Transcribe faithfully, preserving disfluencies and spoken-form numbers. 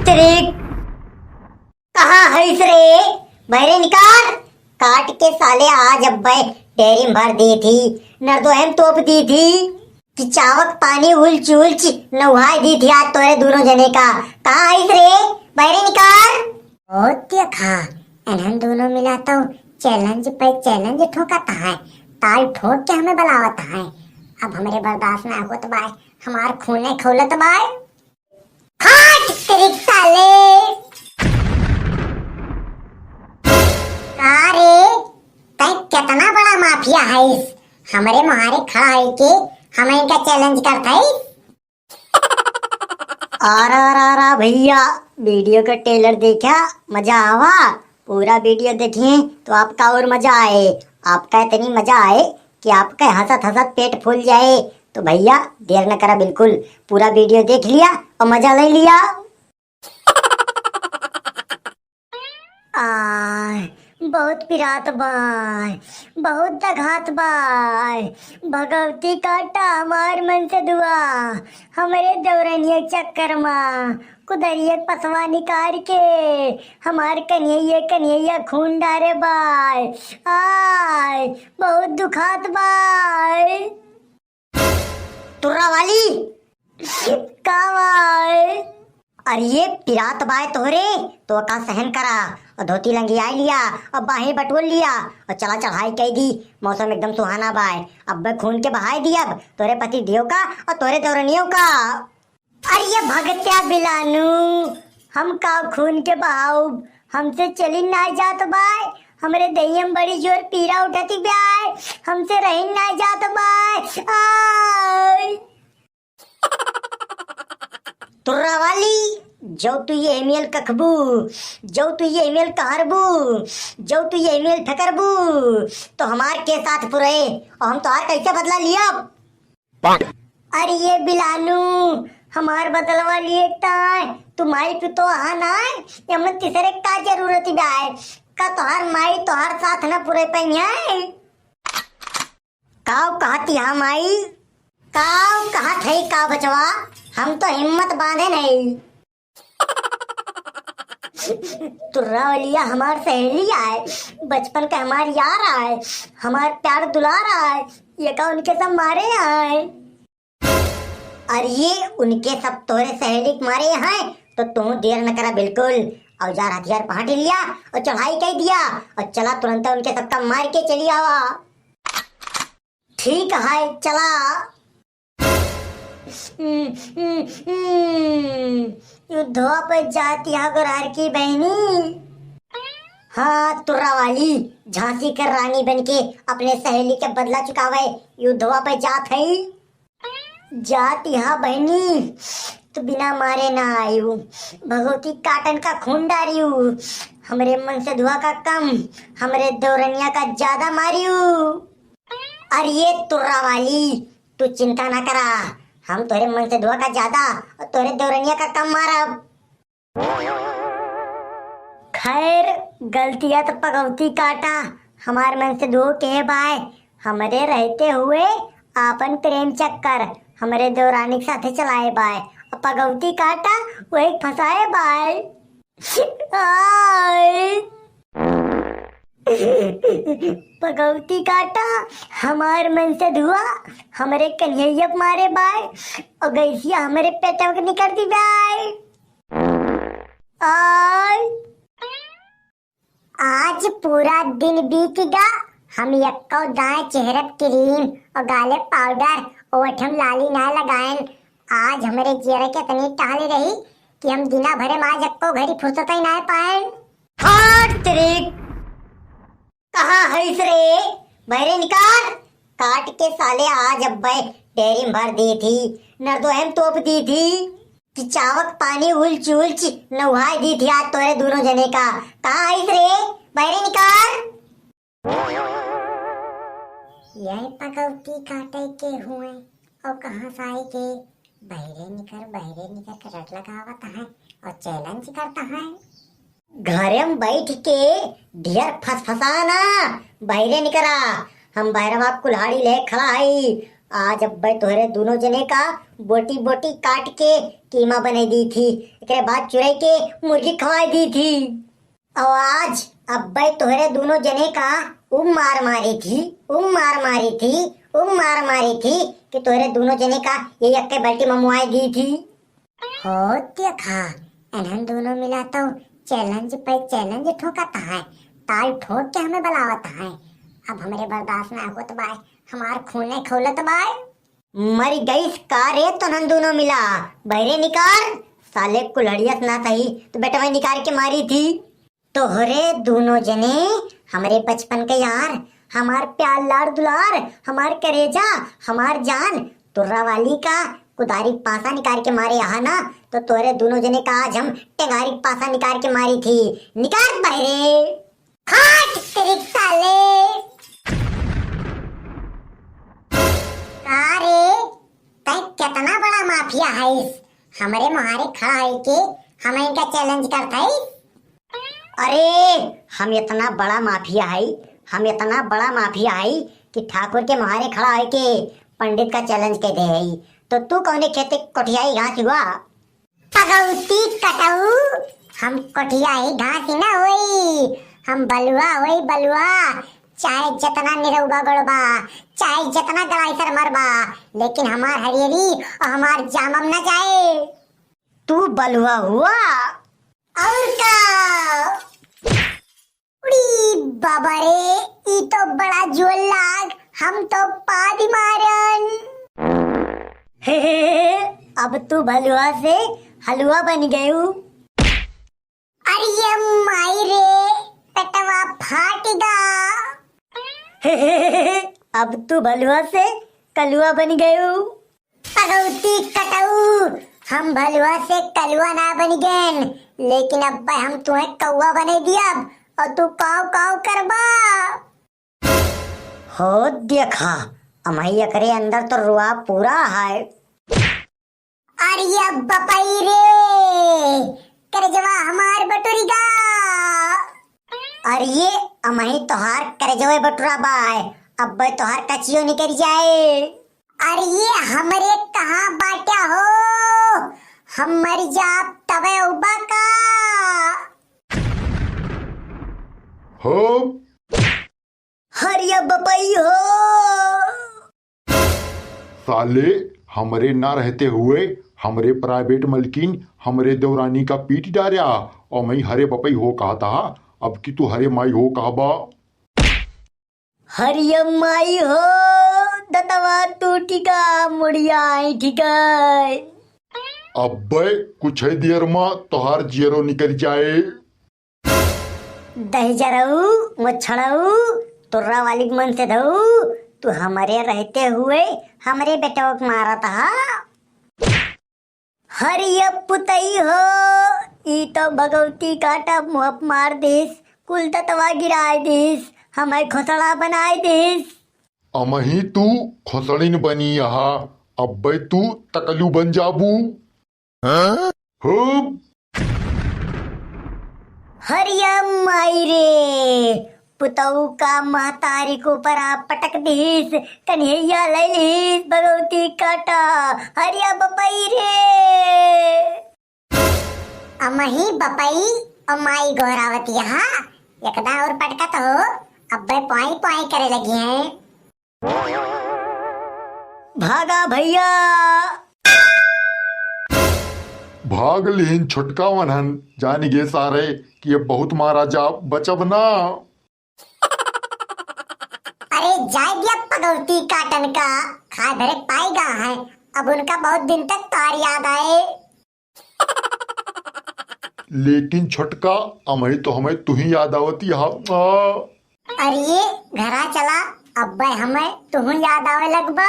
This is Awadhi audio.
तेरे कहाँ हईस रे? बहरे निकार। काट के साले आज अब्बे डेरी में भर दी थी, नरदोहे में तोप दी थी कि चावक पानी उल्च उल्च नहाए दी थी आज तोरे दोनों जने का। कहाँ हईस रे? बहरे निकार। ओ देखा, इन्हन दोनों मिला तो challenge पे challenge ठोकत है, ताल ठोक के हमें बलावत है। अब हमरे बर्दाश्त ना होत बाय, हमार खूने खौलत बाय। हट तेरे साले। का रे, तै कितना बड़ा माफिया हईस? हमरे मुहारे खड़ा है के हम इनका challenge करत हईस? अरे, अरे, अरे भैया, video का trailer देखा, मजा आवा। पूरा video देखिए तो आपका और मजा आए, आपका इतनी मजा आए कि आपका हंसत हंसत पेट फूल जाए। तो भैया, देर न करा बिल्कुल, पूरा video देख लिया और मजा ले लिया। आ, बहुत पिरात बाय, बहुत दघात बाय। भगवती काटा हमार मनसेधुआ, हमरे दौरनिया चक्कर मा कुदरिया पसवा निकार के हमार कन्हैया, कन्हैया खून डारे बाय। आय, बहुत दुखात बाय। तुर्रा वाली। का बाय? अरे ये पिरात बाय तोहरे, तो का सहन करा। और धोती लंगियाई लिया, और बाहें बटोर लिया, और चला चढ़ाई कई दी। मौसम एकदम सुहाना बाय। अब्बे खून के बहाए दियब तोरे पति देव का और तोरे दौरनियों का। अरे ये भगत्या बिलानू, हम का खून के बहाउब? हमसे चली ना जात बाय। हमरे देहिया में बड़ी जोर पीरा उठती बाय, हमसे रही ना जात बाय। आय। तुर्रा वाली, जौ तू ये मेल कखबू, जौ तू ये मेल कहरबू, जौ तू ये मेल फेंकरबू, तो हमार के साथ पुरे, और हम तोहार कैसे बदला लियब? अरे ये बिलानू, हमार बदलवा लिए ताय, तू माई पुतो हा नाय, हमन तीसरे का जरूरत बाय? का तोहार माई तोहार साथ न पुरे पइहैं? काव कहत हा माई? काव कहत है का बचवा? हम तो हिम्मत बांधे नहीं। तुर्रा वालिया हमार सहेली आय, बचपन का हमार यार आय, हमार प्यार दुलार आय, ये का उनके सब मारे आय। अरे ये उनके सब तोरे सहेली के मारे हैं, तो तू देर न करा बिल्कुल, औजार हथियार पहाटी लिया और चढ़ाई कई दिया और चला तुरंत उनके सबका मार के चली आवा। ठीक है, चला। हम्म, हम्म, हम्म। युद्धवा पे जात हा गोरहर की बहनी। हाँ, तुर्रा वाली, झांसी के रानी बन के अपने सहेली के बदला चुकावे युद्धवा पे जात है। जात हा बहनी, तू बिना मारे ना आयु, भगवती काटन का खून डारियु, हमरे मनसेधुआ का कम, हमरे दौरनिया का ज्यादा मारियु। अरे ये तुर्रा वाली, तू चिंता ना करा, हम तोरे मनसेधुआ का ज्यादा और तोरे दौरनिया का कम मारब। खैर, गलतिया तो पगौती काटा, हमार मनसेधुओ के बाय, हमरे रहते हुए आपन प्रेम चक्कर हमरे दौरानी के साथे चलाए बाय, और पगौती काटा वही फंसाए बाय। आय। पगौती काटा, हमार मनसेधुआ हमरे कन्हैया पे मारे बाय, और गैसिया हमरे पेटवा के निकर दी बाय। आय। आज पूरा दिन बीत गा, हम यक्को दाएं चेहरे पे क्रीम और गाले पाउडर, ओठ में लाली ना लगाएन। आज हमरे जियरे के इतनी टहली रही कि हम दिना भरे में आज यक्को घड़ी फुर्सत ही ना पाएन। हार्ट ट्रिक। कहाँ हईस रे? बहरे निकार। काट के साले आज अब्बे डेरी में भर दी थी, नरदोहे में तोप दी थी कि चावक पानी उल्च उल्च नहाए दी थी आज तोरे दोनों जने का। कहाँ हईस रे? बहरे निकार। यही पगौती काटे के हुए और कहाँ से आए के बहरे निकर, बहरे निकर के रट लगावत है और challenge करता है। घरे में बैठ के ढेर फसफसाना, बहरे निकरा। हम बहरवा कुल्हाड़ी ले खड़ा हई, आज अब्बे तोहरे दुनो जने का बोटी बोटी काट के कीमा बनाई दी थी, एकरे बाद चुराई के मुर्गी खवाई दी थी। और आज अब्बे तोहरे दुनो जने का उ मार मारी थी, उ मार मारी थी, उ मार मारी थी कि तोहरे दुनो जने का ये यक्के बाल्टी में मुआई दी थी। हो देखा, इन्हन दुनो मिला तो challenge पे challenge ठोकत है, ताल ठोक के हमें बुलावत है। अब हमरे बर्दाश्त ना होत बाय, हमार खूने खौलत बाय। मरी गईस का रे तोहन दुनो मिला? बहरे निकार, साले कुल्हड़ियस ना सही तो बेटवा निकार के मारी थी। तोहरे दुनो जने हमरे बचपन के यार, हमार प्यार लाड़ दुलार, हमार करेजा, हमार जान, तुर्रा वाली का कुदारी पासा निकार के मारे अहा ना, तो तोहरे दुनो जने का आज हम टेंगारी पासा निकार के मारी थी। निकार बहरे। हट तेरी साले। का रे, तै कितना बड़ा माफिया है, हमरे मुहारे खड़ा है के हम इनका challenge करत है? अरे, हम इतना बड़ा माफिया है, हम इतना बड़ा माफिया है कि ठाकुर के मुहारे खड़ा है के पंडित का challenge के दे है। तो तू कौने खेते कोठियाई घास हुआ? पगौती कटऊ, हम कोठियाई घास ही ना होई, हम बलुआ होई बलुआ। चाहे जितना निरौबा गड़बा, चाहे जितना गलाइसर मरबा, लेकिन हमार हरियरी और हमार जामम ना जाए। तू बलुआ हुआ? और का? उड़ी बाबा रे, ई तो बड़ा जोर लाग, हम तो पादी मारन। हे, हे, हे, अब तू भलुआ से हलुआ बन गयू। अरे ये माई रे, पेटवा फाट गा। हे, हे, हे, हे, अब तू भलुआ से कलुआ बन गयू। पगौती कटऊ, हम भलुआ से कलुआ ना बन गएन, लेकिन अब्बे हम तुहें कौआ बने दियब और तू काव काव करबा। हो देखा, अमही एकरे अंदर तो रुआ पूरा है। अरे बपई रे, करजवा हमार बटुरी गा। अरे अमही तोहार करजवे बटुरा बाय, अब्बे तोहार कचियो निकल जाए। अरे ये हमरे कहाँ बाट्या हो, हम मर जाब तबे उबा का। हो। हरिया बपई हो। साले, हमरे ना रहते हुए हमरे private मलकिन हमरे देवरानी का पीट डार्या और मैं हरे बपई हो कहा था, अब की तू हरे माई हो कहा बा। हरियम माई हो, दतवा टूटिका, मुड़िया ऐंठिका। अब्बे कुछ ही देर मा तोहार जियरो निकल जाए। दहिजरऊ, मुछड़ऊ, तुर्रा वाली मन से धऊ, तू हमरे रहते हुए हमरे बेटवा के मारत हा। हरिया पुतई हो, ई तो भगवती काटा मुहप मार दिस, कुल दतवा गिराए दिस, हमें खोसड़ा बनाए दिस। अमही तू खोसड़िन बनी यहाँ, अब्बे तू तकलू बन जाबू। हाँ? हो। हरिया माई रे, पुतऊ का महतारी को परा पटक दिस, कन्हैया ले लिस, भगवती काटा, हरिया बपई रे। अमही बपई और माई गोहरावत यहाँ, एकदा और पटकत हो, अब्बे पोई पोई करे लगी हैं। भागा भैया। भाग लिहिन छोटका वनहन, जानि गे सारे कि अब बहुत मारा जा, बचब ना। अरे जाए दिया पगौती काटन का, खाए भरे पाई गा है, अब उनका बहुत दिन तक तार याद आए। लेकिन छोटका, अमही तो हमें तुही याद आवती हा। आ। अरे घरा चला, अब्बे हमें तुहू याद आवे लगबा।